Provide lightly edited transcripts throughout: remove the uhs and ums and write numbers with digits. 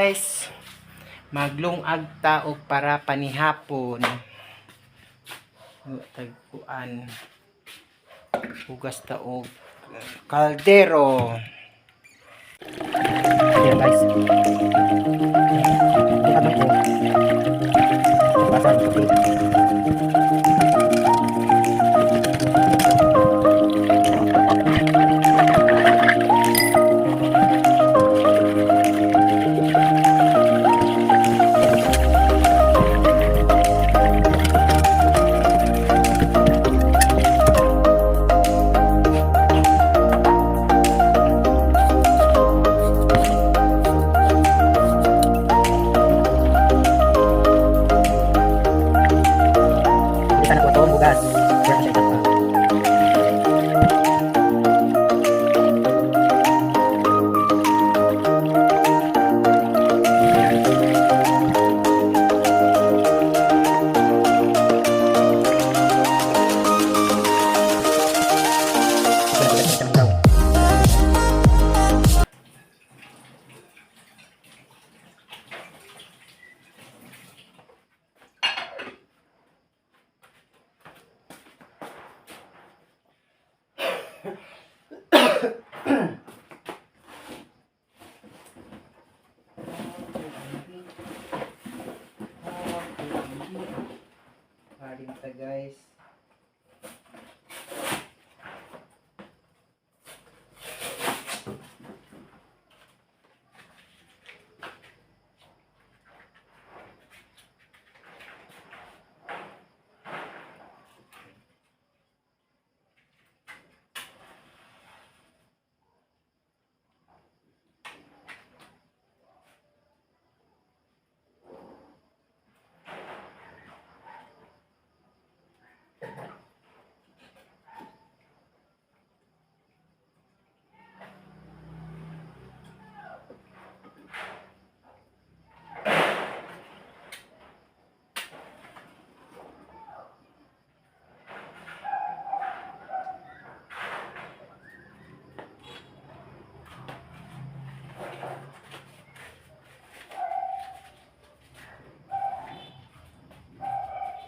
Guys. Maglungag ta og para panihapon. Tagkuan. Hugas ta og kaldero. Ayan, guys. Bukat ko. Basan kape. Bisa na ko itong bugas. Kaya ko siya itapa. Kain ta, guys.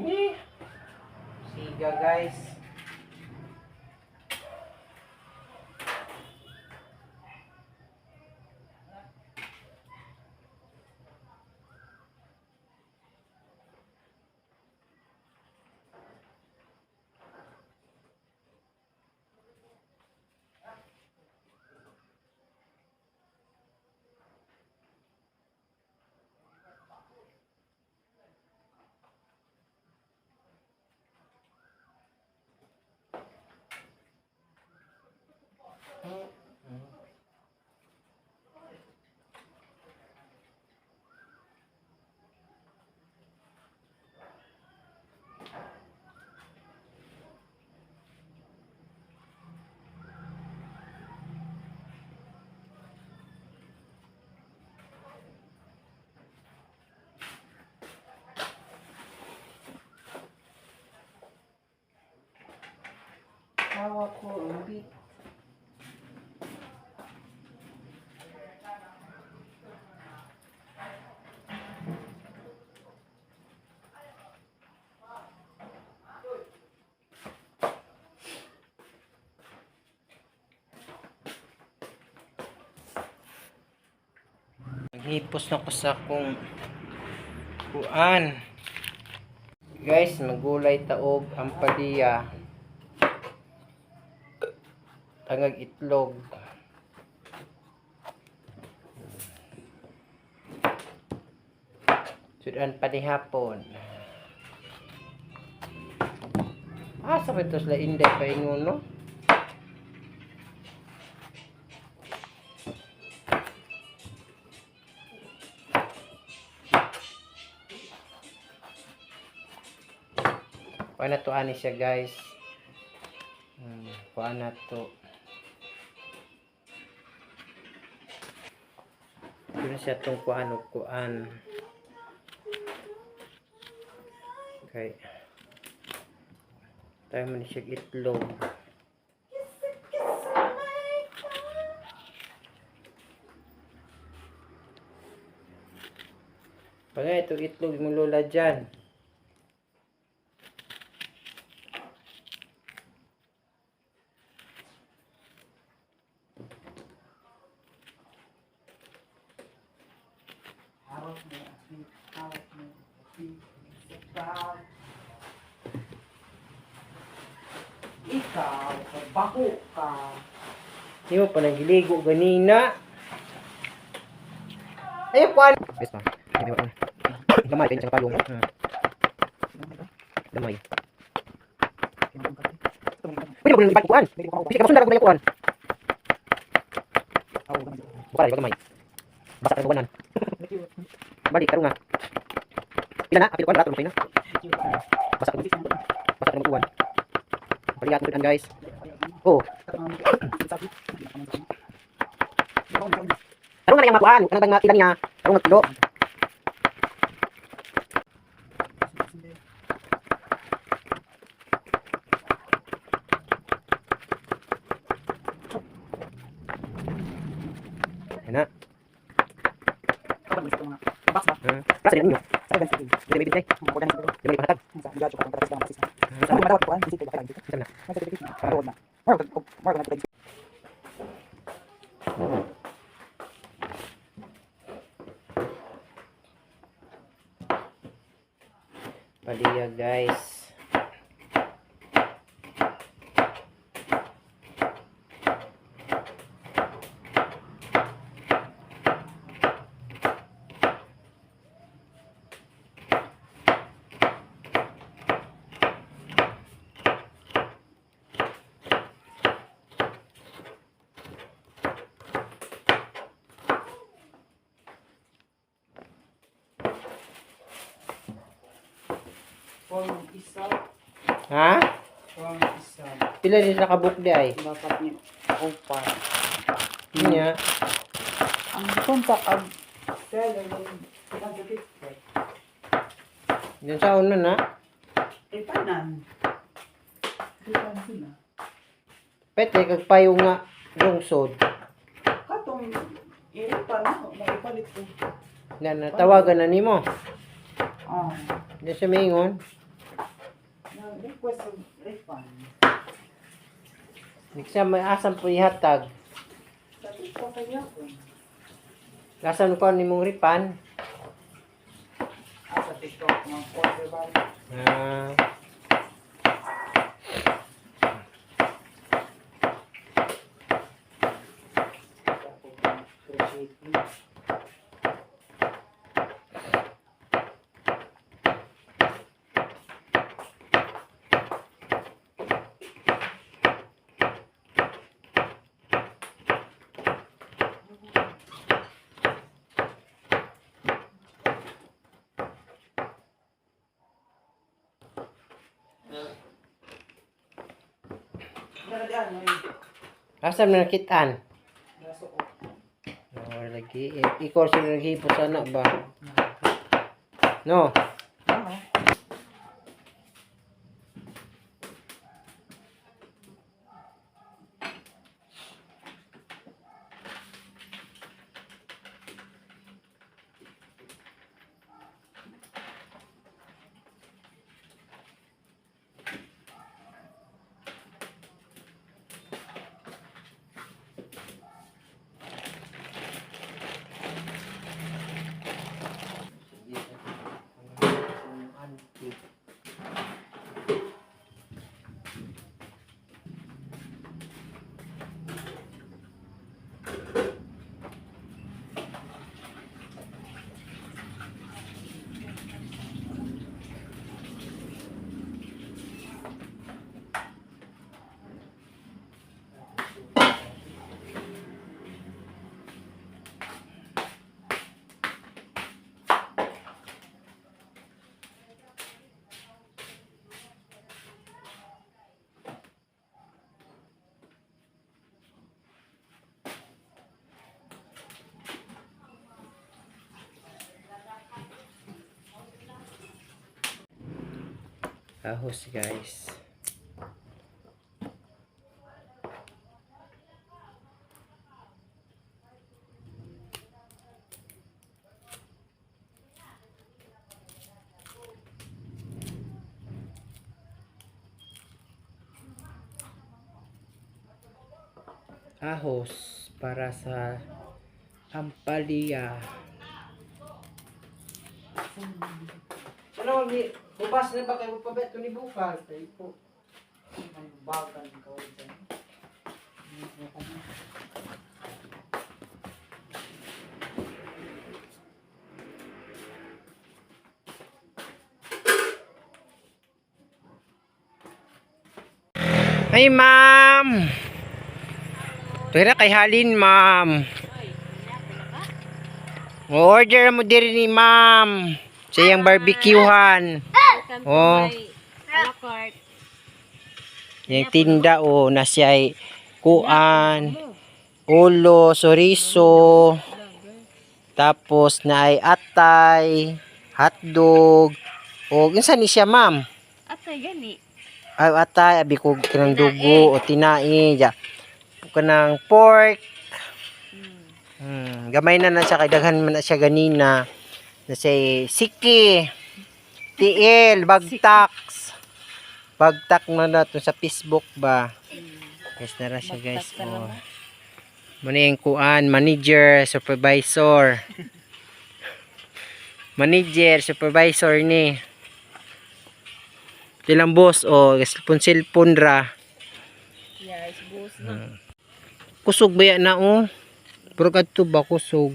Ni. Siga, guys. Hawak ko ang beat. Naghipos na ko sa akong kuan. Guys, magulay ta og ampalaya. Tangag itlog. Sudan pa ni hapon. Asa ba ito sila Inday paingon, no? Kuha na to ani siya, guys. Kuha na to. Yun siya tong kuan og kuan. Okay. Tayo man siya itlog. Pagay ito itlog mo lola dyan. Harap mo, harap mo, ikaw. Ikaw, bako ka. Di mo pa nagiligo ganina. Ay, kuan. Yes, pa. Gamay kayo sa payong. Gamay. Pwede mo kuan kuan. Pwede ka masundan ko kuan. Buka ra gamay. Basta ka buwanan. Balik karon nga. Pila na? Apil kuan rato mo na. Basta ka basta ka kuan. Balik ato guys. Oh, karon nga na yang makuan, kanang bang makita niya. Karon nga kilo. Ana. Rasa din ninyo. Hindi may bintay. Hindi may ipahatag. Isa na. Paliya guys. Form isa, Ha? form isa. Pila din nakabook di ay? Dapat niyo upat. Niya. Ang contact ang seller ng 150. Diyan sa una na. Eh, tanan. Di pa sila. Pwede kag payo nga lungsod. Katong iripa na, maipalit ko. Na natawagan na nimo. Ah, Diyan sa maingon. na request of refund. Niksa may asam po ihatag. Sabi ko kaya ko. Lasan ko nimong ripan. Ah, sa TikTok, mga order ba? Ah. Asam na nakitaan? Oh, lagi. Ikaw sila naghipo sana ba? No. Ahos guys. Ahos para sa ampalaya. Ano, ni bubas na ba kayo pabeto ni bukal? Tayo po. Bagan ka dyan. Ay, ma'am! Tira kay Halin, ma'am. Order mo diri ni ma'am. Sa iyang barbecuehan. Welcome Oh. to my a la carte. Yung tinda o na siya ay kuan, ulo, soriso, tapos na ay atay, hotdog, o unsa ni siya, ma'am? Atay gani. Ay, atay, abi ko kanang dugo o tinae, ja. Kanang pork. Gamay na na siya kay daghan man na siya ganina. Na siya siki, tiil, bagtax. Bagtak na na to sa Facebook ba. Guys, nara siya guys. Oh. Muna yung kuan, manager, supervisor. Manager, supervisor ni. Silang boss, oh, cellphone ra. Yes, boss na. Kusog ba yan na, oh? Pero kadto ba kusog?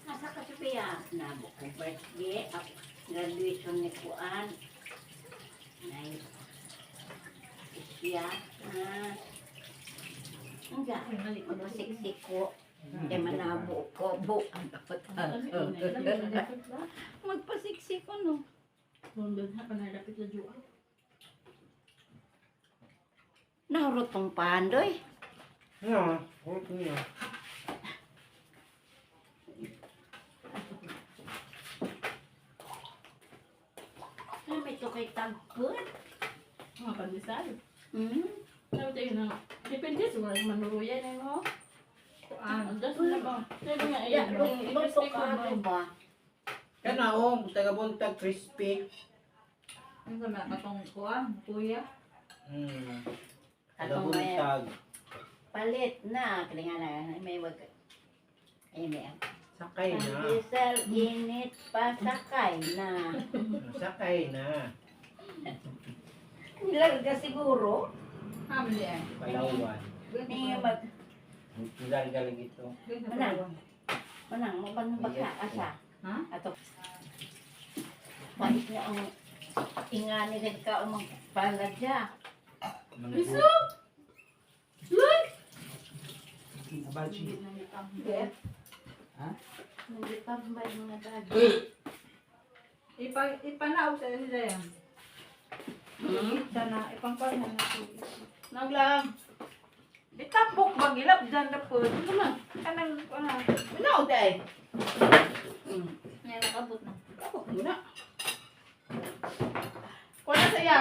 Asa ka Sophia? Nabo ko birthday, ako graduation ni Kuan. Nay. Siya. Ah. Nga, magpasiksik ko. Kaya manabo ko, buang dapat ako. Magpasiksik ko, no? Nahurot tong pandoy. Yeah, hurot niya. Alam ito kay tagpon. Mga pandesal. Sabi tayo na, depende sa mga manuruyan eh, no? Ah, just na ba? Sabi nga, Ya, ayan, luto ka ano ba? Kana oh, taga buntag crispy. Ano sa mga katong kuha, kuya? Taga Katong may buntag. palit na. Kaya na, may wag. Ay, may Sakay Ang na. diesel init pasakay na. Sakay na. Nilarga siguro. Hamli eh. Palawan. Ni mag Galing ito. Manang. Manang, mo bang baka asa? Ha? Ato. Pait na ang inga ni rin ka umang paladya. Iso! Look! Ha? Nagitambay mga dagi. Ipanaog sa sila yan. Sana, ipangkuan na natin. Naglang. Itapok bang ilap dyan na po. Ano man? Kanang, ano. Manaog tayo. Ngayon nakabot na. Ako muna. Kuha na sa iya.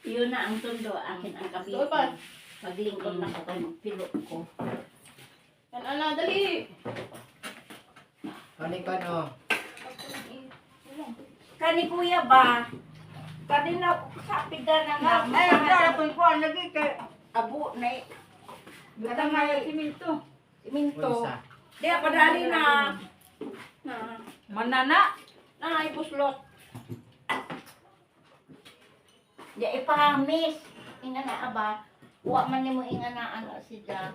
Yun na ang tundo, akin ang Doon pa. kabit. Maglingkod na ko kay magpilo ko. Yan, ana, dali. Ano pa no? Kani kuya ba? Kani na sa pida na nga. Ay, ang dara po yung kuan lagi kay Abo na Butang nga siminto. siminto. Isa. Di padali na. Na Manana. na ay buslot. Ya ipahamis. Inga na aba. Wa man nimo inga na ano sila.